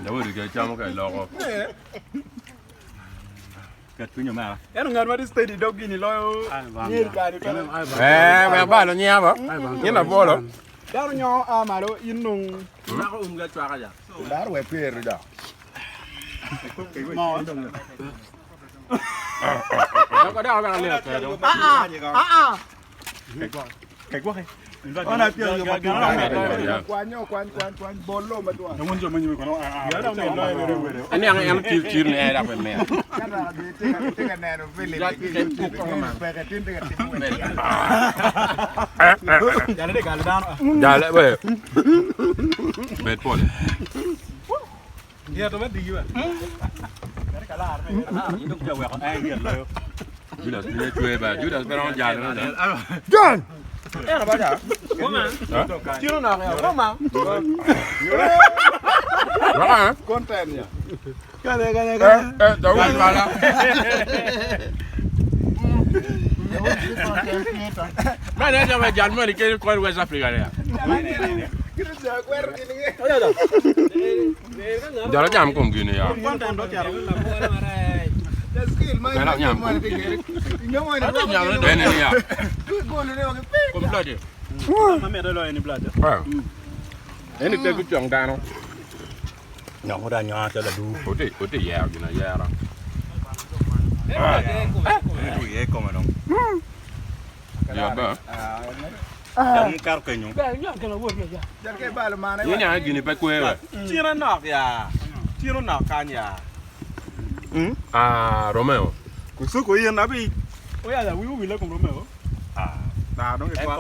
Daudi ke camo ka iloko. Ento ngat ma tye steady dog gini loyo nyer kani peke. Eh, wek balo nyiya ba. Nyin labolo. Dano nyo a malo in nong Mako um ga cwaka ja. Dano wek pyer do. Doko dako bene leo pe do. Ona pyer yo ma Kwanyo kwany kwany kwany bolo madwong. Aniang en tir tir ni era pe me. Ka tye ka neno film peke tin tye ka timo Jale we. Bed pole. Judas pinye cwe ba. Judas pe romo jalo ne. John! Waka. Content ya. Eh, eh, Daudi bala. Man en jawe jal moni keni kor West Africa ne. Jalo jam kom gini ya. Kela nyam kom. Bene ni ya. Kom blood. Eh. Eni te gucong dano. Nyong da nyong calo ladu. Ote ote yero gin ayera. Tu ye kome dong. Ya ba. Dong kar kenyo. Ni nya gini pe kwewe. Ciro nok ya. Ciro nok kany ya. Ah Romeo. Kusuku in abi. Oya ya wiu wile kom Romeo. Ah, da dong ikwa.